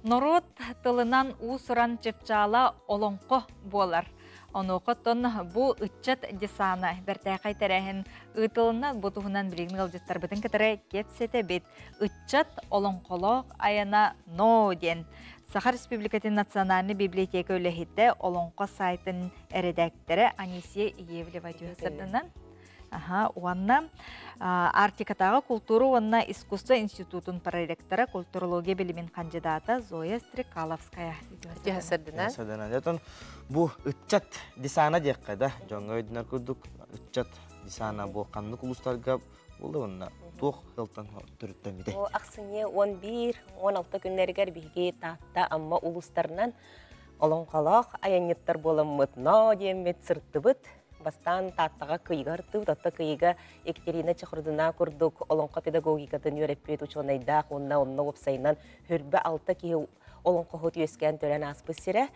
Норуот тылынан уус-уран чыпчаала олоҥхо буолар. Онуоха оттон бу ыччат десана бэртээхэй тэрээһин ыытылынна. Бу туһунан билигин ыалдьыттарбытын кытары кэпсэтэбит. Ыччат олоҥхолоох айана но диэн Саха Республикатын национальнай библиотека үлэһитэ олоҥхо сайтын эрэдээктэрэ Анисия Иевлева сырдынан Аха, уонна Арктикатааҕы култуура уонна искусство институтун проректора, культурология билимин хандьыдаата Зоя Стрекаловская. Сырдынан. Отон бу ыччат десана диэххэ да, дьоҥҥо өйдөнөр курдук ыччат десана бу ханнык улуустарга буолла уонна туох сылтан төрүттэммитэй? Ахсынньы 11-16 күннэригэр биһиги Таатта, Амма улуустарынан олоҥхолоох айанньыттар буоламмыт ноо диэммит сырыттыбыт. Бастаан Тааттаҕа Кыйыга ыртыбыт, отто Кыйыга Екатерина Чехордуна курдук олоҥхо педагогикатын үөрэппит учуонайдаах уонна онно уопсайынан хүрбэ алта киһи олоҥхоһут үөскээн төрөөн ааспыт сирэ.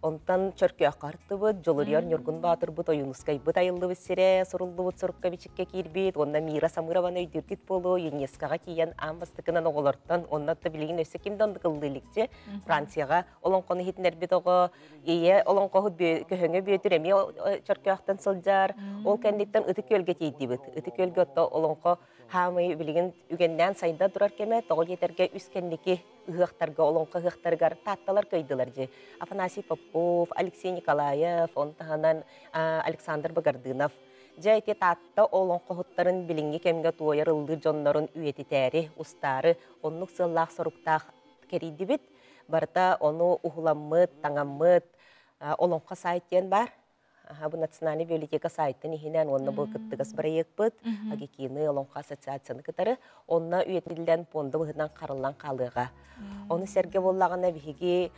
Онтон Чөркөөххө артыбыт, Дьулуруйар Ньургун Боотурбут Ойуунускайбыт айыллыбыт сирэ, суруллубут сурукка бичиккэ киирбит, уонна Мира Самырованы өйдүүргүт буолуо, ЮНЕСКОҕа тиийэн аан бастакынан оҕолортон, уонна билигин өссө ким да оннук ыллыы иликчи, Францияҕа олоҥхону иһитиннэрбит оҕо, ийэ олоҥхоһут Көһөҥө Бүөтүр эмиэ Чөркөөхтөн сылдьар. Ол кэнниттэн Ытык Күөлгэ тиийдибит. Ытык Күөлгэ отто олоҥхо хаамыы билигин үгэннээн сайда турар кэмэ, тоҕо диэтэргэ үс кэнники ыһыахтарга, олоҥхо ыһыахтарыгар таатталар кыайдылар дии. Афанасий Попов, Алексей Николаев, он таһынан Александр Багардынов. Дьэ ити Таатта олоҥхоһуттарын билиҥҥи кэмҥэ туойар ыллыыр дьоннорун үйэтитээри, устаары оннук сыаллаах-соруктаах кэрийдибит. Барыта ону уһуламмыт, таҥаммыт Олоҥхо сайт диэн баар. Бу национальный библиотека сайтын иһинэн уонна бу кыттыгас бырайыакпыт Агикины Олоҥхо ассоциацияны кытары онно үйэтиллэн пуонда быһыытынан хараллан хаалыаҕа. Ону сэргэ буоллаҕына биһиги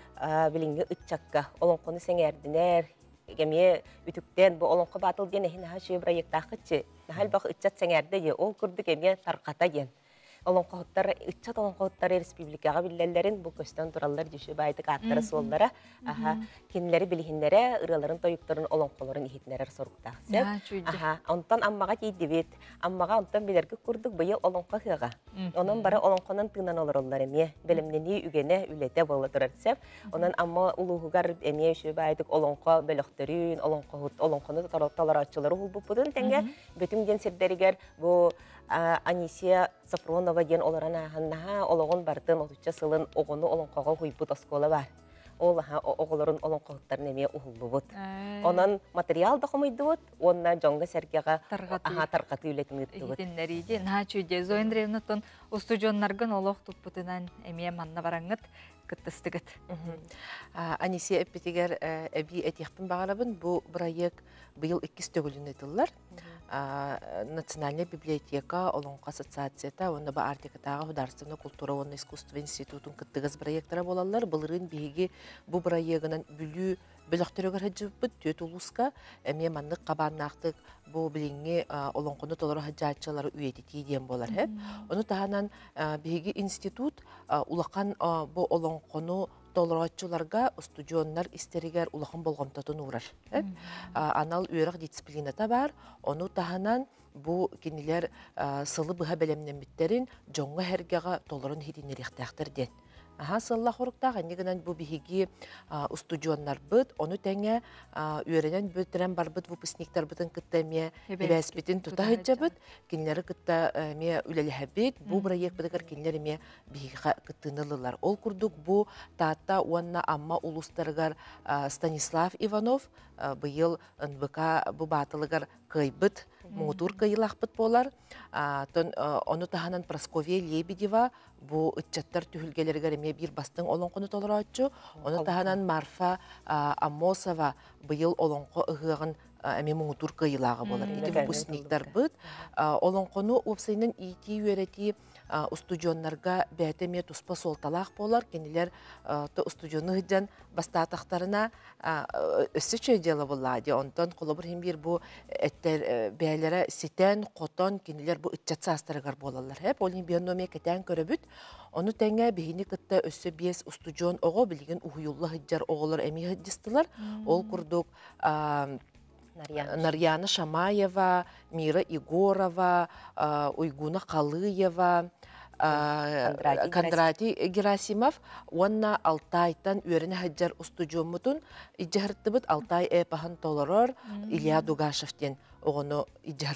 билиҥҥи ыччакка олоҥхону сэҥээрдинэр, эмиэ үтүктэн бу Олоҥхо баатыл диэн эһин наһаа үчүгэй бырайыактааххытчы, наһаа элбэх ыччат сэҥээрдэ диye, ол курдук эмиэ тарҕата диэн олоҥхоһуттар ыччат олоҥхоһуттар республикаҕа биллэллэрин бу көстөн тураллар дьүшү баайдык ааттара суоллара аха кинилэри билиһиннэрэ ырыаларын тойуктарын олоҥхолорун иһитинэрэр соруктаах сөп аха онтон Аммаҕа тиийдибит. Аммаҕа онтон билэргит курдук быйыл олоҥхо ыһыаҕа, онон бары олоҥхонон тыынан олороллор, эмиэ бэлэмнэнии үгэнэ үлэтэ буола турар сөп. Онон Амма улууһугар эмиэ үчүгэй баайдык олоҥхо бөлөхтөрүн, олоҥхоһут олоҥхону толорооччулары уһулбуппутун тэҥэ Бөтүҥ диэн сирдэригэр бу Анисия Софронова диэн олорон ааһан наһаа олоҕун барытын отучча сылын оҕону олоҥхоҕо уһуйбут оскуола баар. Ол оҕолорун олоҥхоһуттарын эмиэ уһуллубут. Онон материал да хомуйдубут уонна дьоҥҥо-сэргэҕэ аһаа тарҕатыы үлэтин ыыттыбыт. Иһитиннэрииди наһаа үчүгэй. Зоя Андреевна, оттон устудьуоннаргын олох туппутунан эмиэ манна бараҥҥыт кыттыстыгыт. Анисия эппитигэр эбии этиэхпин баҕарабын. Бу бырайыак быйыл иккис төгүлүн ыытыллар. Национальная библиотека, Олоҥхо ассоциацията уонна бу Арктикатааҕы художественнай култуура уонна искусство институтун кыттыгас бырайыактара буолаллар. Былырыын биһиги бу бырайыагынан Бүлүү бөлөхтөрүгэр сылдьыбыппыт түөрт улууска эмиэ маннык хабааннаахтык бу билиҥҥи олоҥхону толоро сылдьааччылары үйэтитии диэн буолар һэп. Ону таһынан биһиги институт улахан бу олоҥхону толорооччуларга устудьуоннар истэригэр улахан болҕомтотун уурар. Анал үөрэх дисциплината баар, ону таһынан бу кинилэр сылы быһа бэлэмнэммиттэрин дьоҥҥо-сэргэҕэ толорон иһитиннэриэхтээхтэр диэн. Аһа сыллах хоруктаах инньэ гынан бу биһиги устудьуоннарбыт, ону тэҥэ үөрэнэн бүтэрэн барбыт выпускниктарбытын кытта эмиэ сибээспитин тута сылдьабыт, кинилэри кытта эмиэ үлэлэһэбит. Бу бырайыакпытыгар кинилэр эмиэ биһиэхэ кыттыыны ыллылар. Ол курдук бу Таатта уонна Амма улуустарыгар Станислав Иванов быйыл НВК бу баатылыгар кыайбыт, муҥутуур кыайыылаахпыт буолар. Ону таһынан Прасковья Лебедева бу ыччаттар түһүлгэлэригэр эмиэ биир бастыҥ олоҥхону толорооччу. Ону таһынан Марфа Аммосова быйыл олоҥхо ыһыаҕын эмиэ муҥутуур кыайыылааҕа буолар. Ити выпускниктарбыт олоҥхону уопсайынан иитии-үөрэтии устудьуоннарга бэйэтэ эмиэ туспа суолталаах буолар. Кинилэр устудьуону сылдьан бастаатахтарына өссө үчүгэй дьыала буоллаҕа дии. Онтон холобур иһин биир бу эттэр бэйэлэрэ ситэн, хотон кинилэр бу ыччат саастарыгар буолаллар. Эп ол иһин биономия кэтээн көрөбүт. Ону тэҥэ биһини кытта өссө биэс устудьуон оҕо билигин уһуйулла сылдьар оҕолор эмиэ сылдьыстылар. Ол курдук Нарьяна Шамаева, Мира Егорова, Уйгуна Халыева, Кондратий Герасимов уонна Алтайтан үөрэнэ сылдьар устудьуоммутун илдьэ Алтай эпоһын толорор Илья Дугашев диэн оҕону илдьэ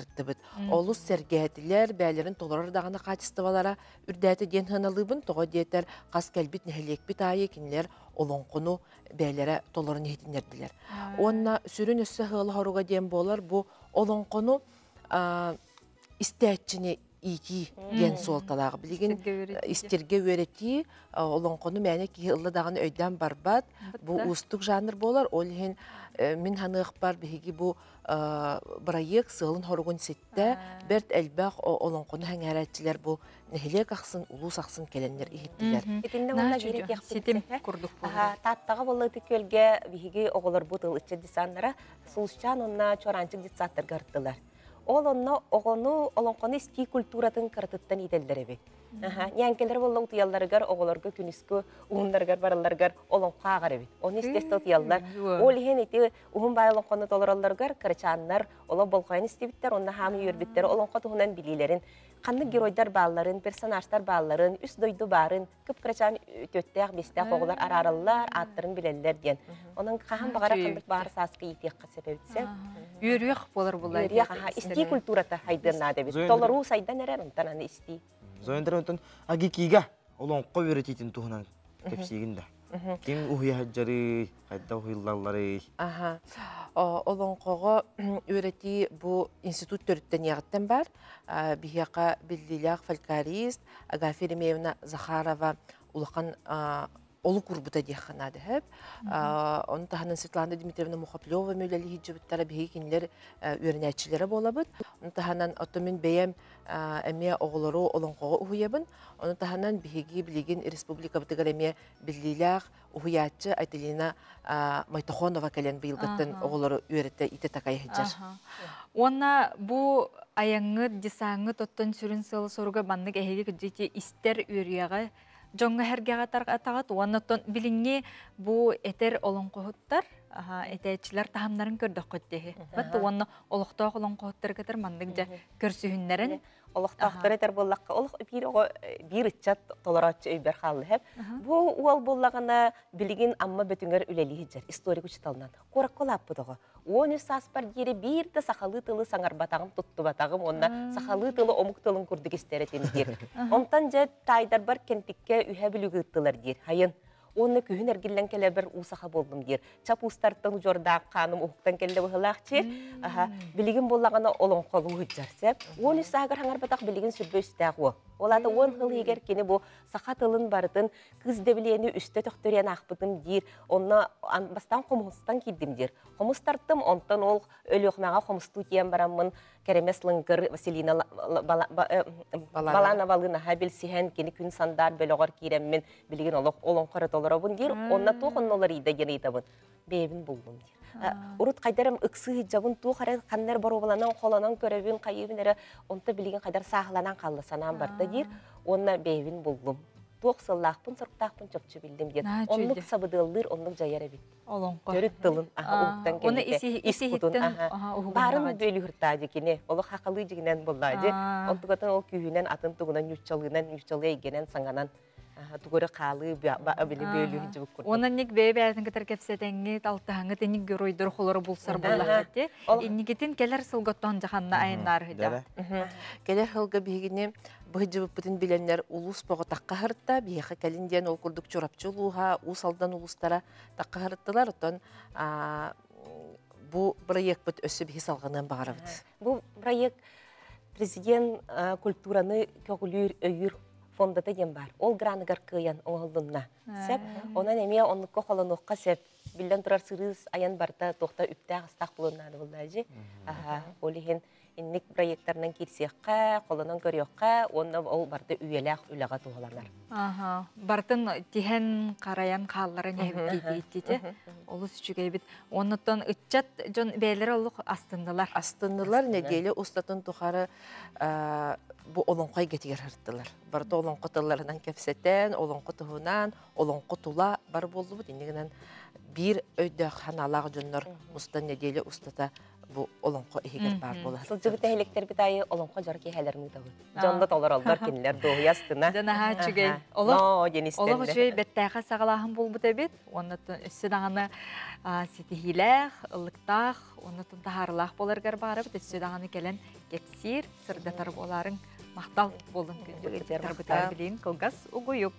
Олус сэргээтилэр, бээлэрин толорор даҕаны хаачыстыбалара үрдээтэ диэн сыаналыыбын. Тоҕо диэтэр, хас кэлбит нэһилиэкпит аайы кинилэр олоҥхону бээлэрэ толорон иһитиннэрдилэр. Уонна сүрүн өссө сыала-соруга диэн буолар, бу олоҥхону истээччини иитии диэн суолталаах. Билигин истэргэ үөрэтии, олоҥхону мээнэ киһи ылла даҕаны өйдөөн барбат. Бу уустук жанр буолар. Ол иһин мин саныахпар биһиги бу бырайыак сыалын-соругун ситтэ, бэрт элбэх олоҥхону сэҥээрээччилэр бу нэһилиэк ахсын, улуус ахсын кэлэннэр иһиттилэр. Итиннэ уонна биир этиэхпин курдук Тааттаҕа буолла Ытык Күөлгэ биһиги оҕолорбут ыл ыччат десаннара Сулусчаан уонна Чуораанчык детсадтарга ырыттылар. Ол онно оҕону олоҥхону истии культуратын кыратыттан иитэллэр эбит. Ньээҥкэлэр буолла утуйалларыгар оҕолорго күнүскү уһуннарыгар баралларыгар олоҥхо ааҕар эбит. Ону истэ утуйаллар. Ол иһин ити уһун баай олоҥхону толороллоругар кырачааннар олох болҕойон истибиттэр, онно хаамы үөрбүттэр, олоҥхо туһунан билиилэрин, ханнык геройдар баалларын, персонажтар баалларын, үс дойду баарын кып-кырачаан төттөөх, бистэх оҕолор араараллар, ааттарын билэллэр диэн. Онон хаһан баҕара ханнык баар сааска иитиэххэ сөп эбит. Үөрүөх буолар булар. Үөрүөх, аха, истии культурата хайдыан наада эбит. Толоруу сайдан эрэр, онтон аны истии. Зояндыр онтон АГИКИга олоҥхо үөрэтиитин туһунан кэпсиигин да. Ким уһуйа сылдьарый, хайда уһуйуллалларый? Аха. Олоҥхоҕо үөрэтии бу институт төрүттэниэҕиттэн бар. Биһиэхэ биллиилээх фольклорист Агафья Еремеевна Захарова улахан олук уурбута диэххэ наада сөп. Ону таһынан Светлана Дмитриевна Мухоплева үлэлии сылдьыбыттара, биһиги кинилэр үөрэнээччилэрэ буолабыт. Ону таһынан оттон мин бэйэм эмиэ оҕолору олоҥхоҕо уһуйабын. Ону таһынан биһиги билигин республикабытыгар эмиэ биллиилээх уһуйааччы Айталина Майтохонова кэлэн быйылгыттан оҕолору үөрэтэ итэ такайа сылдьар. Уонна бу айаҥҥыт, десаҥҥыт оттон сүрүн сыала-соруга маннык эһиги кырдьык истэр үөрүйэҕи дьоҥҥо сэргэҕэ тарҕатаҕыт уонна оттон билиҥҥи бу этэр олоҥхоһуттар, этээччилэр таһымнарын көрдөххүт диэһи. Бат уонна олохтоох олоҥхоһуттары кытары маннык дьэ көрсүһүннэрин Олохтоохтор этэр буоллахха, олох биир оҕо, биир ыччат толорооччу өйбөр хаалла сөп. Бу уол буоллаҕына билигин Амма Бөтүҥэр үлэлии сылдьар историк учууталынан. Куоракка улааппыт оҕо. 13 сааспар диэри биир да сахалыы тылы саҥарбатаҕым, туттубатаҕым уонна сахалыы тылы омук тылын курдук истэр этим диир. Онтон дьэ таайдарбар Кэнтиккэ үһэ бүлүгү ыыттылар диир. Хайын уонна күһүн эргиллэн кэлэбэр уу саха буоллум диир. Чап уустартан удьуордаах хааным уһуктан кэллэ быһылаах чиир. Аха, билигин буоллаҕына олоҥхолуу сылдьар сөп. 13 сааһыгар хаҥарбатах билигин сүрбэ үстээх уол. Ол аата 10 сыл иһигэр кини бу саха тылын барытын кыыс дэбилиэни үстэ төхтөрүйэн аахпытым диир. Онно бастаан хомустан киирдим диир. Хомус тартым, онтон ол Өлүөхүмэҕэ хомустуу тиийэн бараммын Кэрэмэс Лыҥкыр Василина Балановалыын билсиһэн, кини күн сандаар бөлөҕөр киирэммин, билигин олох олоҥхо эрэ толоробун диир. Онно туох оннолор ыйда диэн ыйытабын. Бэйэбин буллум диир. Урут хайдарым ыксыы сылдьабын, туох эрэ ханна эрэ боруобаланан, холонон көрөбүн, хайыыбын эрэ, онто билигин хайдар сааһыланан хаалла санаам барда диир. Уонна бэйэбин буллум. Туох сыллаахпын, соруктаахпын чопчу биллим диэн. Оннук сабыдыаллыыр, оннук дьайар эбит. Олоҥхо. Төрүт тылын уһуктан кэлбитэ. Ис кутун баарын бөлүһүртаадьы кини. Олох хахалыы дьигинэн буллаадьы. Онтугатын ол күүһүнэн атын тугунан ньуччалыынан, ньуччалыы эйгэнэн саҥанан тугу эрэ хаалыы били бөөлүүһү дьыбык курдук. Онон ник бэйэ-бэйэтин кытары кэпсэтэҥҥит, алтыһаҥҥыт инник геройдор холоро булсар буоллаххыт. Инникитин кэлэр сылготтон жаханна айаннаар хыдьа. Кэлэр сылга биһигини быһыдьыбыппытын билэннэр улуус боҕо тахха биһиэхэ кэлин диэн ол курдук Чурапчы улууһа, Уус Алдан улуустара тахха һырыттылар. Оттон бу проектпыт өссө биһи салҕаныан баҕарабыт. Бу проект президент культураны көҕүлүүр, өйүүр фондата диэн бар. Ол граныгар кыайан оҥоһуллунна. Сөп. Онон эмиэ оннукка холонуохха сөп. Биллэн турар сырыыс айан барта туохта үптээх астаах булуннаады буллаажы. Аха, ол иһин инник проекттарынан киирсиэххэ, холонон көрүөххэ, уонна ол барыта үйэлээх үлэҕэ туһаланар. Аха, бартын тиһэн карайан хаалларын эбит Олус үчүгэйбит. Оннуттан ыччат дьон бэйэлэрэ олох астыннылар. Астыннылар, неделя устатын тухары бу олоҥхо эйгэтигэр сырыттылар. Барыта олоҥхо тылларынан кэпсэтэн, олоҥхо туһунан, олоҥхо тула бар буоллубут. Иннигинэн биир өйдөөх ханаалаах дьоннор устан неделя устата Бу олоҥхо иһигэр баар буолар. Сылдьыбыт эһиликтэрбит айы олоҥхо дьоро киэһэлэрин ыытабыт. Дьонно толороллор кинилэр дуоһуйастына. Дьанаһа үчүгэй. Олох олох үчүгэй бэртээхэй саҕалааһын буолбут эбит. Уонна өссө даҕаны ситиһиилээх, ыллыктаах, уонна таһаарылаах буоларгар баарабыт. Өссө даҕаны кэлэн кэпсиир, сырдатар буолаарыҥ. Махтал буолун күндү ыалдьыттарбытыгар билигин кылгас угуйук.